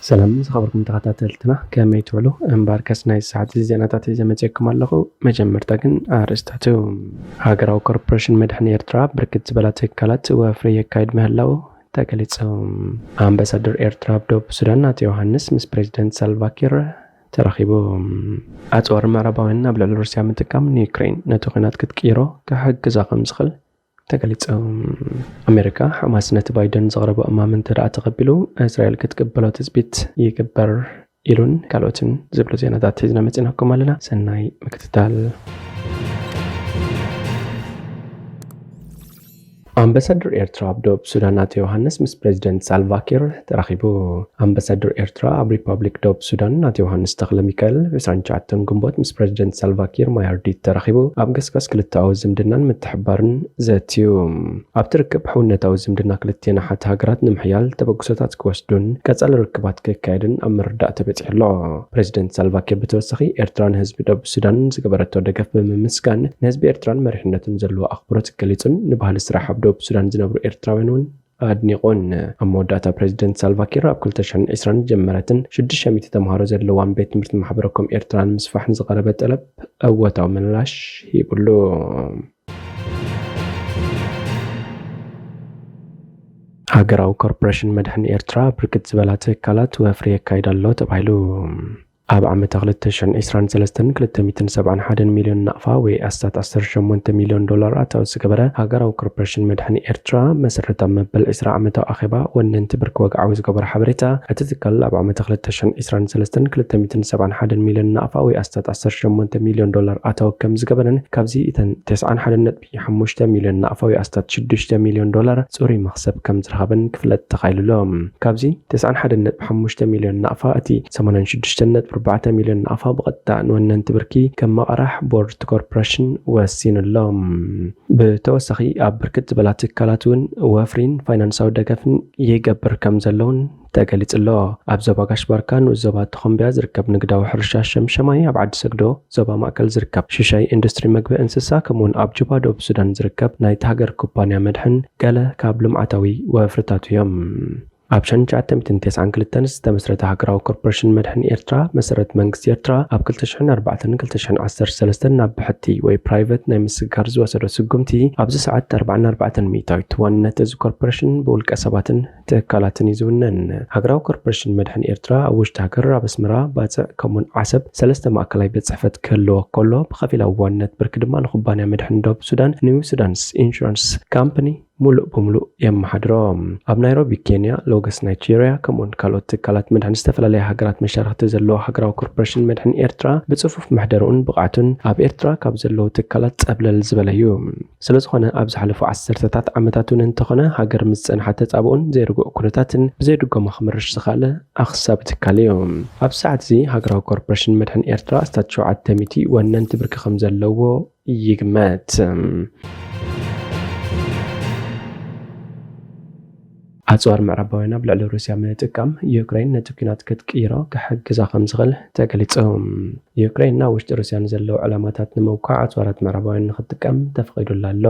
ሰላም ዝኸበርኩም ተኸታተልትና፣ ከመይ ትውዕሉ? እምበኣርከስ ናይ ሰዓት እዚ ዜናታት ሒዘ መጺኤኩም ኣለኹ። መጀመርታ ግን ኣርእስታቱ። ሃገራዊ ኮርፖሬሽን መድሕን ኤርትራ ብርክት ዝበላ ትካላት ወፍሪ የካይድ ምህላው ተገሊጹ። ኣምባሳደር ኤርትራ ኣብ ደቡብ ሱዳን ኣቶ ዮሃንስ ምስ ፕሬዚደንት ሳልቫኪር ተራኺቡ። ኣጽዋር ምዕራባውያን ናብ ልዕሊ ሩስያ ምጥቃም ንዩክሬን ነቲ ኲናት ክትቅይሮ ክሕግዛ ከም ዝኽእል ተገሊጹ። ኣሜሪካ፣ ሓማስ ነቲ ባይደን ዘቕረቦ እማም እንተ ደኣ ተቐቢሉ፣ እስራኤል ክትቅበሎ ትጽቢት ይግበር ኢሉን ካልኦትን ዝብሉ ዜናታት ሒዝና መጺናኩም ኣለና። ሰናይ ምክትታል። ኣምባሳደር ኤርትራ ኣብ ደቡብ ሱዳን ኣቶ ዮሃንስ ምስ ፕሬዚደንት ሳልቫኪር ተራኺቡ። ኣምባሳደር ኤርትራ ኣብ ሪፓብሊክ ደቡብ ሱዳን ኣቶ ዮሃንስ ተኽለ ሚካኤል ዕስራን ትሽዓተን ግንቦት ምስ ፕሬዚደንት ሳልቫኪር ማያርዲት ተራኺቡ ኣብ ገስጋስ ክልተኣዊ ዝምድናን ምትሕብባርን ዘትዩ። ኣብቲ ርክብ ሕውነታዊ ዝምድና ክልቲኤን ኣሓት ሃገራት ንምሕያል ተበግሶታት ክወስዱን ቀጻሊ ርክባት ክካየድን ኣብ ምርዳእ ተበጺሑ ኣሎ። ፕሬዚደንት ሳልቫኪር ብተወሳኺ ኤርትራ ንህዝቢ ደቡብ ሱዳን ዝገበረቶ ደገፍ ብምምስጋን ንህዝቢ ኤርትራን መሪሕነቱን ዘለዎ ኣኽብሮት ገሊጹን ንባህሊ ስራሕ ኣብ ደቡብ ሱዳን ዝነብሩ ኤርትራውያን እውን ኣድኒቑን። ኣብ መወዳእታ ፕሬዚደንት ሳልቫኪር ኣብ ክልተ ሽሕን ዕስራን ዝጀመረትን ሽዱሽተ ሚእቲ ተምሃሮ ዘለዋን ቤት ትምህርቲ ማሕበረ ኮም ኤርትራ ንምስፋሕ ንዝቐረበ ጠለብ እወታዊ ምላሽ ሂቡሉ። ሃገራዊ ኮርፖሬሽን መድሕን ኤርትራ ብርክት ዝበላ ትካላት ወፍሪ የካይድ ኣሎ ተባሂሉ። ኣብ ዓመተ ክልተ ሽሕን ዕስራን ሰለስተን ክልተ ሚእትን ሰብዓን ሓደን ሚልዮን ናቕፋ ወይ ኣስታት ዓሰርተ ሸሞንተ ሚልዮን ዶላር ኣታዊ ዝገበረ ሃገራዊ ኮርፖሬሽን መድሕን ኤርትራ መሰረት ኣብ መበል ዕስራ ዓመታዊ ኣኼባ ወነንቲ ብርኪ ወግዓዊ ዝገበሮ ሓበሬታ፣ እቲ ትካል ኣብ ዓመተ ክልተ ሽሕን ዕስራን ሰለስተን ክልተ ሚእትን ሰብዓን ሓደን ሚልዮን ናቕፋ ወይ ኣስታት ዓሰርተ ሸሞንተ ሚልዮን ዶላር ኣታዊ ከም ዝገበረን ካብዚ እተን ተስዓን ሓደን ነጥቢ ሓሙሽተ ሚልዮን ናቕፋ ወይ ኣስታት ሽዱሽተ ሚልዮን ዶላር ጽሩይ መኽሰብ ከም ዝረኸበን ክፍለጥ ተኻኢሉ ኣሎ። ካብዚ ተስዓን ሓደን ነጥቢ ሓሙሽተ ሚልዮን ናቕፋ፣ እቲ ሰማንያን ሽዱሽተን ነጥቢ ኣርባዕተ ሚልዮን ናቕፋ ብቐጥታ ንወነንቲ ብርኪ ከም መቐራሕ ቦርድ ኮርፖሬሽን ወሲኑ ኣሎ። ብተወሳኺ ኣብ ብርክት ዝበላ ትካላት እውን ወፍሪን ፋይናንሳዊ ደገፍን ይገብር ከም ዘለውን ተገሊጹ ኣሎ። ኣብ ዞባ ጋሽ ባርካ ንኡስ ዞባ ተኾምቢያ ዝርከብ ንግዳዊ ሕርሻ ሸምሸማይ፣ ኣብ ዓዲ ሰግዶ ዞባ ማእከል ዝርከብ ሽሻይ ኢንዱስትሪ መግቢ እንስሳ፣ ከምኡውን ኣብ ጁባ ደቡብ ሱዳን ዝርከብ ናይቲ ሃገር ኩባንያ መድሕን ገለ ካብ ልምዓታዊ ወፍርታቱ እዮም። ኣብ ሽሕን ትሽዓተ ሚእትን ተስዓን ክልተን ዝተመስረተ ሃገራዊ ኮርፖሬሽን መድሕን ኤርትራ፣ መሰረት መንግስቲ ኤርትራ ኣብ ክልተ ሽሕን ኣርባዕተን ክልተ ሽሕን ዓሰርተ ሰለስተን ናብ ብሕቲ ወይ ፕራይቨት ናይ ምስግጋር ዝወሰዶ ስጉምቲ፣ ኣብዚ ሰዓት ኣርባዓን ኣርባዕተን ሚእታዊት ዋንነት እዚ ኮርፖሬሽን ብውልቀ ሰባትን ትካላትን እዩ ዝውነን። ሃገራዊ ኮርፖሬሽን መድሕን ኤርትራ ኣብ ውሽጢ ሃገር ኣብ ኣስመራ፣ ባጽዕ ከምኡን ዓሰብ ሰለስተ ማእከላይ ቤት ጽሕፈት ክህልዎ ከሎ፣ ብኸፊላዊ ዋንነት ብርኪ ድማ ንኩባንያ መድሕን ደቡብ ሱዳን ኒው ሱዳንስ ኢንሹራንስ ካምፓኒ ሙሉእ ብሙሉእ የመሓድሮ። ኣብ ናይሮቢ ኬንያ፣ ሎገስ ናይጄሪያ፣ ከምኡውን ካልኦት ትካላት መድሕን ዝተፈላለያ ሃገራት መሻርኽቲ ዘለዎ ሃገራዊ ኮርፖሬሽን መድሕን ኤርትራ ብጽፉፍ መሕደርኡን ብቕዓቱን ኣብ ኤርትራ ካብ ዘለዉ ትካላት ጸብለል ዝበለ እዩ። ስለ ዝኾነ ኣብ ዝሓለፉ ዓሰርተታት ዓመታት እውን እንተኾነ ሃገር ምስ ጸንሓ ተጻብኦን ዘይርጉእ ኩነታትን ብዘይድጎማ ክምርሽ ዝኸኣለ ኣኽሳቢ ትካል እዩ። ኣብዚ ሰዓት እዚ ሃገራዊ ኮርፖሬሽን መድሕን ኤርትራ ኣስታት ሸውዓተ ሚእቲ ወነንቲ ብርኪ ከም ዘለዎ ይግመት። ኣጽዋር ምዕራባውያን ኣብ ልዕሊ ሩስያ ምጥቃም ዩክሬን ነቲ ኲናት ክትቅይሮ ክሕግዛ ከም ዝኽእል ተገሊጹ። ዩክሬን ናብ ውሽጢ ሩስያ ንዘለዉ ዕላማታት ንምውቃዕ ኣጽዋራት ምዕራባውያን ንኽትጥቀም ተፈቒዱላ ኣሎ።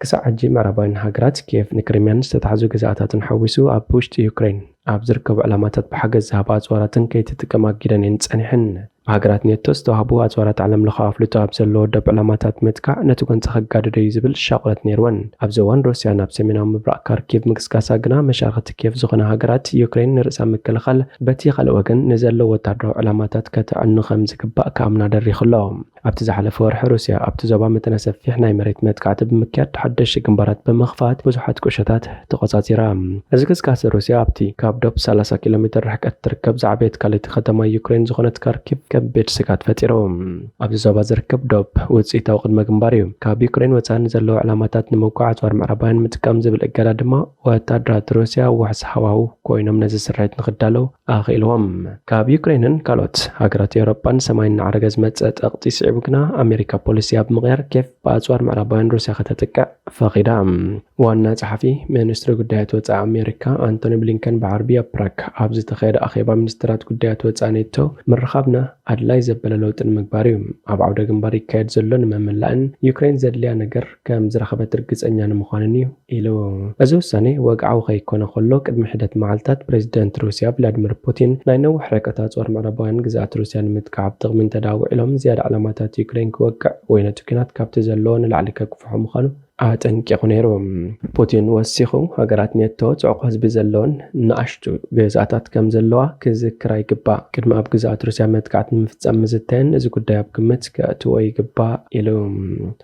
ክሳዕ ሕጂ ምዕራባውያን ሃገራት ኪየቭ ንክሪምያን ዝተታሕዙ ግዝኣታትን ሓዊሱ ኣብ ውሽጢ ዩክሬን ኣብ ዝርከቡ ዕላማታት ብሓገዝ ዝሃባ ኣጽዋራትን ከይትጥቀም ኣጊደን እየን ጸኒሐን። ብሃገራት ኔቶ ዝተዋህቡ ኣጽዋራት ዓለምለኻዊ ኣፍልጦ ኣብ ዘለዎ ዶብ ዕላማታት ምጥቃዕ ነቲ ጎንጺ ከጋድዶ እዩ ዝብል ሻቕሎት ነይርወን። ኣብዚ እዋን ሩስያ ናብ ሰሜናዊ ምብራቕ ካርኪቭ ምግስጋሳ ግና መሻርኽቲ ኪየቭ ዝኾና ሃገራት ዩክሬን ንርእሳ ምክልኻል በቲ ካልእ ወገን ንዘለዉ ወታደራዊ ዕላማታት ከተዕኑ ከም ዝግባእ ክኣምና ደሪኹ ኣሎ። ኣብቲ ዝሓለፈ ወርሒ ሩስያ ኣብቲ ዞባ መጠነ ሰፊሕ ናይ መሬት መጥቃዕቲ ብምክያድ ሓደሽቲ ግንባራት ብምኽፋት ብዙሓት ቁሸታት ተቖጻጺራ። እዚ ግስጋሰ ሩስያ ኣብቲ ካብ ዶብ ሰላሳ ኪሎ ሜትር ርሕቀት ትርከብ ዝዓበየት ካልኣይቲ ከተማ ዩክሬን ዝኾነት ካርኪቭ ከቢድ ስግኣት ፈጢሩ። ኣብዚ ዞባ ዝርከብ ዶብ ውጽኢታዊ ቅድመ ግንባር እዩ። ካብ ዩክሬን ወጻኢ ንዘለዉ ዕላማታት ንምውቃዕ ኣጽዋር ምዕራባውያን ምጥቃም ዝብል እገዳ ድማ ወታደራት ሩስያ ውሕስ ሃዋህው ኮይኖም ነዚ ስርሒት ንኽዳለዉ ኣኽኢልዎም። ካብ ዩክሬንን ካልኦት ሃገራት ኤውሮጳን ሰማይ እናዓረገ ዝመጸ ጠቕጢ ስዒቡ ግና ኣሜሪካ ፖሊሲ ኣብ ምቕያር ኬፍ ብኣጽዋር ምዕራባውያን ሩስያ ከተጥቅዕ ፈቒዳ። ዋና ጸሓፊ ሚኒስትሪ ጉዳያት ወጻኢ ኣሜሪካ ኣንቶኒ ብሊንከን ብዓርቢ ኣብ ፕራግ ኣብ ዝተኻየደ ኣኼባ ሚኒስትራት ጉዳያት ወጻኢ ኔቶ ምርኻብና ኣድላይ ዘበለ ለውጢ ንምግባር እዩ። ኣብ ዓውደ ግንባር ይካየድ ዘሎ ንምምላእን ዩክሬን ዘድልያ ነገር ከም ዝረኸበት ርግጸኛ ንምዃንን እዩ ኢሉ። እዚ ውሳኔ ወግዓዊ ከይኮነ ከሎ፣ ቅድሚ ሕደት መዓልታት ፕሬዚደንት ሩስያ ቭላድሚር ፑቲን ናይ ነዊሕ ርሕቀት ኣጽዋር ምዕራባውያን ግዝኣት ሩስያ ንምጥቃዕ ኣብ ጥቕሚ እንተደኣ ውዒሎም፣ ዝያዳ ዕላማታት ዩክሬን ክወቅዕ ወይ ነቲ ኲናት ካብቲ ዘለዎ ንላዕሊ ከግፍሖ ምዃኑ ኣጠንቂቑ ነይሩ። ፑቲን ወሲኹ፣ ሃገራት ኔቶ ጽዑቕ ህዝቢ ዘለወን ንኣሽቱ ግዝኣታት ከም ዘለዋ ክዝክራ ይግባእ። ቅድሚ ኣብ ግዝኣት ሩስያ መጥቃዕቲ ንምፍጻም ምዝተየን እዚ ጉዳይ ኣብ ግምት ከእትዎ ይግባእ ኢሉ።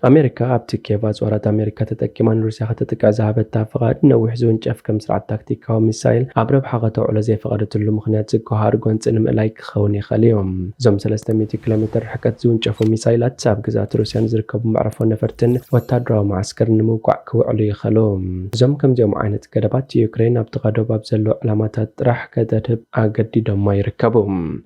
ኣሜሪካ ኣብቲ ኬቭ ኣጽዋራት ኣሜሪካ ተጠቂማ ንሩስያ ከተጥቅዕ ዝሃበታ ፍቓድ ነዊሕ ዝውንጨፍ ከም ስርዓት ታክቲካዊ ሚሳይል ኣብ ረብሓ ከተውዕሎ ዘይፈቐደትሉ ምኽንያት ዝጓሃር ጎንፂ ንምእላይ ክኸውን ይኽእል እዩ። እዞም ሰለስተ ሚእቲ ኪሎ ሜትር ርሕቀት ዝውንጨፉ ሚሳይላት ኣብ ግዝኣት ሩስያ ንዝርከቡ መዕረፎ ነፈርትን ወታደራዊ መዓስከርን ንምውቃዕ ክውዕሉ ይኽእሉ። እዞም ከምዚኦም ዓይነት ገደባት ዩክሬን ኣብ ጥቓ ዶብ ኣብ ዘለዉ ዕላማታት ጥራሕ ከተድህብ ኣገዲዶማ ይርከቡ።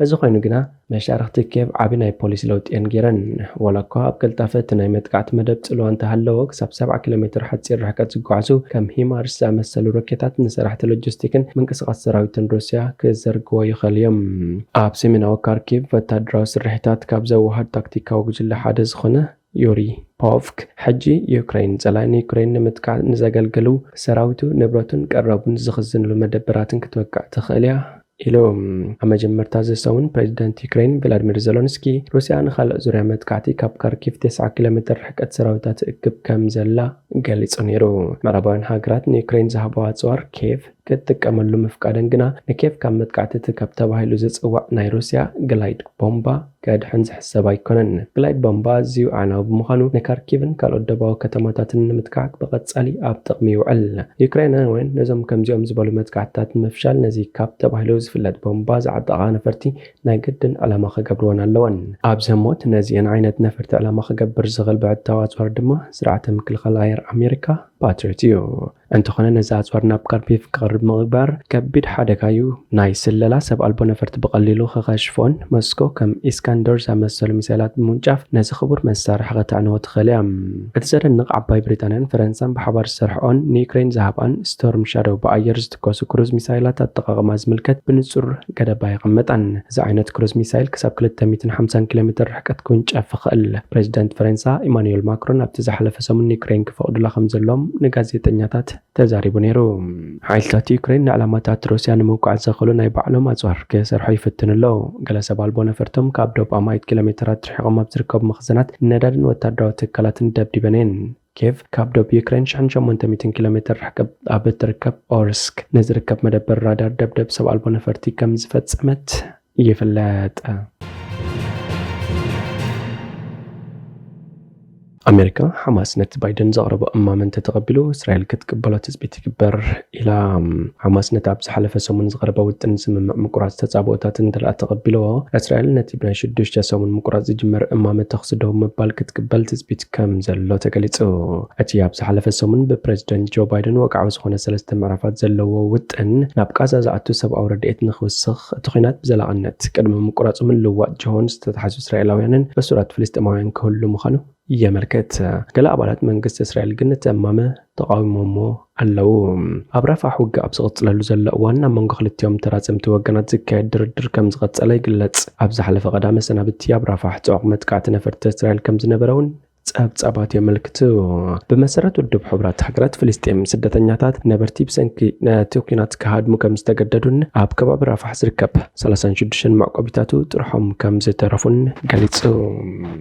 እዚ ኮይኑ ግና መሻርኽቲ ኬቭ ዓቢ ናይ ፖሊሲ ለውጢ እየን ገይረን። ዋላ እኳ ኣብ ቀልጣፈ እቲ ናይ መጥቃዕቲ መደብ ጽልዋ እንተሃለዎ፣ ክሳብ ሰብዓ ኪሎ ሜትር ሓጺር ርሕቀት ዝጓዓዙ ከም ሂማርስ ዝኣመሰሉ ሮኬታት ንሰራሕቲ ሎጂስቲክን ምንቅስቓስ ሰራዊትን ሩስያ ክዘርግዎ ይኽእሉ እዮም። ኣብ ሰሜናዊ ካርኪቭ ወታደራዊ ስርሒታት ካብ ዘወሃድ ታክቲካዊ ጉጅለ ሓደ ዝኾነ ዩሪ ፖቭክ፣ ሕጂ ዩክሬን ጸላኢ ንዩክሬን ንምጥቃዕ ንዘገልግሉ ሰራዊቱ፣ ንብረቱን ቀረቡን ዝኽዝንሉ መደበራትን ክትወቅዕ ትኽእል እያ ኢሉ። ኣብ መጀመርታ እዚ ሰሙን ፕሬዚደንት ዩክሬን ቭላድሚር ዘለንስኪ፣ ሩስያ ንኻልእ ዙርያ መጥቃዕቲ ካብ ካርኪቭ ተስዓ ኪሎ ሜትር ርሕቀት ሰራዊታ ትእክብ ከም ዘላ ገሊጹ ነይሩ። ምዕራባውያን ሃገራት ንዩክሬን ዝሃበዋ ኣጽዋር ኬቭ ክትጥቀመሉ ምፍቃደን ግና ንኬቭ ካብ መጥቃዕቲ ትእከብ ተባሂሉ ዝጽዋዕ ናይ ሩስያ ግላይድ ቦምባ ከድሕን ዝሕሰብ ኣይኮነን። ግላይድ ቦምባ ኣዝዩ ኣዕናዊ ብምዃኑ ንካርኪቭን ካልኦት ደቡባዊ ከተማታትን ንምጥቃዕ ብቐጻሊ ኣብ ጥቕሚ ይውዕል። ዩክሬናውያን ነዞም ከምዚኦም ዝበሉ መጥቃዕትታት ንምፍሻል ነዚ ካብ ተባሂሉ ዝፍለጥ ቦምባ ዝዓጠቓ ነፈርቲ ናይ ግድን ዕላማ ክገብርወን ኣለወን። ኣብዚ ህሞት ነዚአን ዓይነት ነፈርቲ ዕላማ ክገብር ዝኽእል ብሕታዊ ኣጽዋር ድማ ስርዓተ ምክልኻል ኣየር ኣሜሪካ ፓትሪዮት እዩ። እንተኾነ ነዚ ኣጽዋር ናብ ካርኪቭ ክቐርብ ምግባር ከቢድ ሓደጋ እዩ። ናይ ስለላ ሰብ ኣልቦ ነፈርቲ ብቐሊሉ ክኸሽፎን ሞስኮ ከም ኢስካንደር ዝኣመሰሉ ሚሳይላት ብምውንጫፍ ነዚ ክቡር መሳርሒ ከተዕንዎ ትኽእል እያ። እቲ ዘደንቕ ዓባይ ብሪጣንያን ፈረንሳን ብሓባር ዝሰርሕኦን ንዩክሬን ዝሃብኣን ስቶርም ሻዶው ብኣየር ዝትኮሱ ክሩዝ ሚሳይላት ኣጠቓቕማ ዝምልከት ብንጹር ገደብ ኣየቐመጣን። እዚ ዓይነት ክሩዝ ሚሳይል ክሳብ ክልተ ሚእትን ሓምሳን ኪሎ ሜትር ርሕቀት ክውንጨፍ ይኽእል። ፕሬዚደንት ፈረንሳ ኢማኑኤል ማክሮን ኣብቲ ዝሓለፈ ሰሙን ንዩክሬን ክፈቕዱላ ከም ዘለዎም ንጋዜጠኛታት ተዛሪቡ ነይሩ። ሓይልታት ዩክሬን ንዕላማታት ሩስያ ንምውቃዕ ዘኽእሉ ናይ ባዕሎም ኣጽዋር ክሰርሑ ይፍትኑ ኣለዉ። ገለ ሰብ ኣልቦ ነፈርቶም ካብ ዶብ ኣማኢት ኪሎ ሜትራት ርሒቖም ኣብ ዝርከቡ መኽዘናት ነዳድን ወታደራዊ ትካላትን ደብዲበን እየን። ኬቭ ካብ ዶብ ዩክሬን ሽሕን ሸሞንተ ሚእትን ኪሎ ሜትር ርሕቀት ኣብ እትርከብ ኦርስክ ንዝርከብ መደበር ራዳር ደብደብ ሰብ ኣልቦ ነፈርቲ ከም ዝፈጸመት ይፍለጥ። ኣሜሪካ፣ ሓማስ ነቲ ባይደን ዘቕረቦ እማመ እንተተቐቢሉ፣ እስራኤል ክትቅበሎ ትጽቢት ይግበር ኢላ። ሓማስ ነቲ ኣብ ዝሓለፈ ሰሙን ዝቐረበ ውጥን ዝስምምዕ ምቁራጽ ተጻብኦታት እንተደኣ ተቐቢልዎ፣ እስራኤል ነቲ ብናይ ሽዱሽተ ሰሙን ምቁራጽ ዝጅመር እማመ ተኹሲ ደው ምባል ክትቅበል ትጽቢት ከም ዘሎ ተገሊጹ። እቲ ኣብ ዝሓለፈ ሰሙን ብፕሬዚደንት ጆ ባይደን ወግዓዊ ዝኾነ ሰለስተ ምዕራፋት ዘለዎ ውጥን፣ ናብ ቃዛ ዝኣቱ ሰብኣዊ ረድኤት ንኽውስኽ፣ እቲ ኲናት ብዘላቕነት ቅድሚ ምቁራጹ ምልውዋጥ ጅሆን ዝተታሕዙ እስራኤላውያንን እሱራት ፍልስጤማውያን ክህሉ ምዃኑ የመልክት። ገለ ኣባላት መንግስቲ እስራኤል ግን ነቲ እማመ ተቓዊሞሞ ኣለዉ። ኣብ ራፋሕ ውግእ ኣብ ዝቕጽለሉ ዘሎ እዋን፣ ኣብ መንጎ ክልቲኦም ተራጸምቲ ወገናት ዝካየድ ድርድር ከም ዝቐጸለ ይግለጽ። ኣብ ዝሓለፈ ቀዳመ ሰናብቲ ኣብ ራፋሕ ጽዑቕ መጥቃዕቲ ነፈርቲ እስራኤል ከም ዝነበረ እውን ጸብጻባት የመልክቱ። ብመሰረት ውድብ ሕቡራት ሃገራት፣ ፍልስጤም ስደተኛታት ነበርቲ ብሰንኪ ነቲ ኲናት ክሃድሙ ከም ዝተገደዱን ኣብ ከባቢ ራፋሕ ዝርከብ ሰላሳን ሽዱሽተን መዕቆቢታቱ ጥርሖም ከም ዝተረፉን ገሊጹ።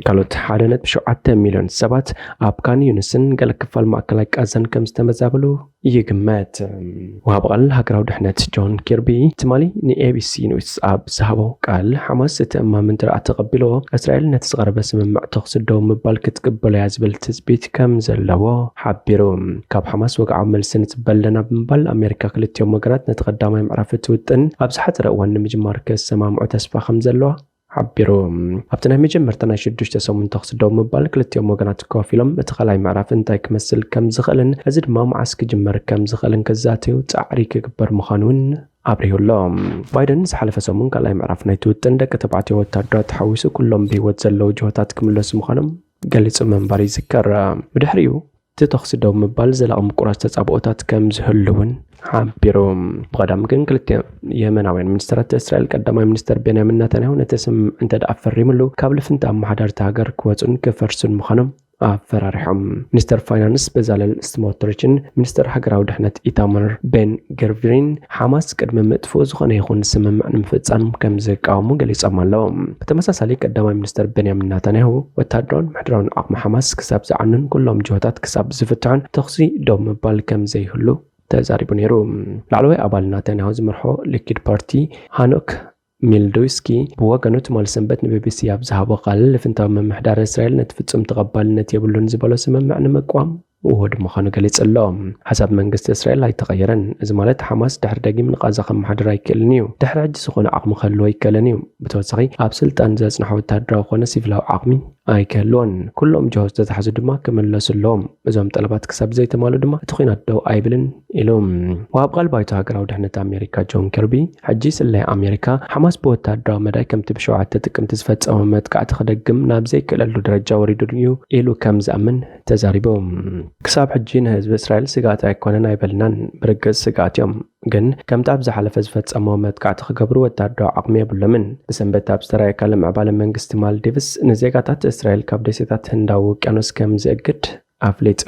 ካልኦት ሓደ ነጥቢ ሸውዓተ ሚልዮን ሰባት ኣብ ካን ዩኒስን ገለ ክፋል ማእከላይ ቃዛን ከም ዝተመዛበሉ ይግመት። ወሃቢ ቃል ሃገራዊ ድሕነት ጆን ኪርቢ ትማሊ ንኤቢሲ ኒውስ ኣብ ዝሃቦ ቃል፣ ሓማስ እቲ እማም እንተ ደኣ ተቐቢልዎ፣ እስራኤል ነቲ ዝቐረበ ስምምዕ ተኹሲ ደው ምባል ክትቅበሎ እያ ዝብል ትጽቢት ከም ዘለዎ ሓቢሩ። ካብ ሓማስ ወግዓዊ መልሲ ንጽበ ኣለና ብምባል፣ ኣሜሪካ ክልቲኦም ወገናት ነቲ ቀዳማይ ምዕራፍ እቲ ውጥን ኣብ ዝሓጸረ እዋን ንምጅማር ክሰማምዑ ተስፋ ከም ዘለዋ ሓቢሩ። ኣብቲ ናይ መጀመርታ ናይ ሽዱሽተ ሰሙን ተኹሲ ደው ምባል ክልቲኦም ወገናት ኮፍ ኢሎም እቲ ካልኣይ ምዕራፍ እንታይ ክመስል ከም ዝኽእልን እዚ ድማ መዓስ ክጅመር ከም ዝኽእልን ክዛተዩ ጻዕሪ ክግበር ምዃኑ እውን ኣብሪሁ ኣሎ። ባይደን ዝሓለፈ ሰሙን ካልኣይ ምዕራፍ ናይቲ ውጥን ደቂ ተባዕትዮ ወታደራት ተሓዊሱ ኩሎም ብህይወት ዘለዉ ጅሆታት ክምለሱ ምዃኖም ገሊጹ ምንባሩ ይዝከር። ብድሕሪኡ እቲ ተኹሲ ደው ምባል ዘላቒ ምቁራጽ ተጻብኦታት ከም ዝህሉ እውን ሓቢሩ። ብቐዳም ግን ክልተ የመናውያን ሚኒስተራት እስራኤል ቀዳማይ ሚኒስተር ቤንያሚን ናታንያሁ ነቲ ስምምዕ እንተ ደኣ ፈሪምሉ ካብ ልፍንቲ ኣመሓዳርቲ ሃገር ክወፁን ክፈርሱን ምዃኖም ኣፈራሪሖም። ሚኒስተር ፋይናንስ በዛለል ስሞትሪችን ሚኒስተር ሃገራዊ ድሕነት ኢታማር ቤን ገርቪሪን ሓማስ ቅድሚ ምጥፍኡ ዝኾነ ይኹን ስምምዕ ንምፍጻም ከም ዝቃወሙ ገሊጾም ኣለዉ። ብተመሳሳሊ ቀዳማይ ሚኒስተር ቤንያሚን ናታንያሁ ወታደራውን ምሕደራውን ዓቕሚ ሓማስ ክሳብ ዝዓኑን ኩሎም ጅሆታት ክሳብ ዝፍትሑን ተኹሲ ደው ምባል ከም ዘይህሉ ተዛሪቡ ነይሩ። ላዕለዋይ ኣባል ናታንያሁ ዝመርሖ ሊኪድ ፓርቲ ሃኖክ ሚልዶስኪ ብወገኑ ትማሊ ሰንበት ንቢቢሲ ኣብ ዝሃቦ ቃል ልፍንታዊ ምምሕዳር እስራኤል ነቲ ፍጹም ተቐባልነት የብሉን ዝበሎ ስምምዕ ንምቅዋም ውሁድ ምዃኑ ገሊጹ ኣሎ። ሓሳብ መንግስቲ እስራኤል ኣይተቐየረን። እዚ ማለት ሓማስ ድሕሪ ደጊም ንቓዛ ከመሓድር ኣይክእልን እዩ። ድሕሪ ሕጂ ዝኾነ ዓቕሚ ክህልዎ ኣይክእልን እዩ። ብተወሳኺ ኣብ ስልጣን ዘጽንሖ ወታደራዊ ኮነ ሲቪላዊ ዓቕሚ ኣይክህልዎን። ኩሎም ጅሆ ዝተታሕዙ ድማ ክምለሱ ኣለዎም። እዞም ጠለባት ክሳብ ዘይተማሉ ድማ እቲ ኲናት ደው ኣይብልን ኢሉ። ወሃብ ቃል ባይቶ ሃገራዊ ድሕነት ኣሜሪካ ጆን ከርቢ ሕጂ ስለያ ኣሜሪካ ሓማስ ብወታደራዊ መዳይ ከምቲ ብሸውዓተ ጥቅምቲ ዝፈጸሞ መጥቃዕቲ ክደግም ናብ ዘይክእለሉ ደረጃ ወሪዱ እዩ ኢሉ ከም ዝኣምን ተዛሪቡ። ክሳብ ሕጂ ንህዝቢ እስራኤል ስግኣት ኣይኮነን ኣይበልናን፣ ብርግጽ ስግኣት እዮም፣ ግን ከምቲ ኣብ ዝሓለፈ ዝፈጸሞ መጥቃዕቲ ክገብሩ ወታደራዊ ዓቕሚ የብሎምን። ብሰንበት ኣብ ዝተራእየ ካልእ ምዕባለ መንግስቲ ማልዲቭስ ንዜጋታት እስራኤል ካብ ደሴታት ህንዳዊ ውቅያኖስ ከም ዝእግድ ኣፍሊጡ።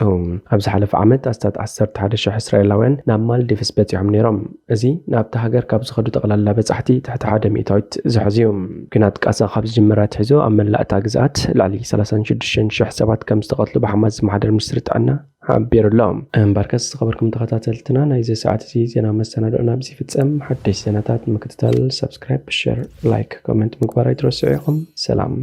ኣብ ዝሓለፈ ዓመት ኣስታት ዓሰርተ ሓደ ሽሕ እስራኤላውያን ናብ ማልዲቭስ በጺሖም ነይሮም። እዚ ናብቲ ሃገር ካብ ዝኸዱ ጠቕላላ በጻሕቲ ትሕቲ ሓደ ሚእታዊት ዝሕዝ እዩ። ኲናት ቃዛ ካብ ዝጅምር ኣትሒዙ ኣብ መላእ እታ ግዝኣት ልዕሊ ሰላሳን ሽዱሽተን ሽሕ ሰባት ከም ዝተቐትሉ ብሓማስ ዝመሓደር ሚኒስትሪ ጥዕና ሓቢሩ ኣሎ። እምበርከስ ዝኸበርኩም ተኸታተልትና ናይዚ ሰዓት እዚ ዜና መሰናድኦና ኣብዚ ይፍጸም። ሓደሽ ዜናታት ንምክትታል ሳብስክራይብ፣ ሸር፣ ላይክ፣ ኮመንት ምግባር ኣይትረስዑ ኢኹም። ሰላም።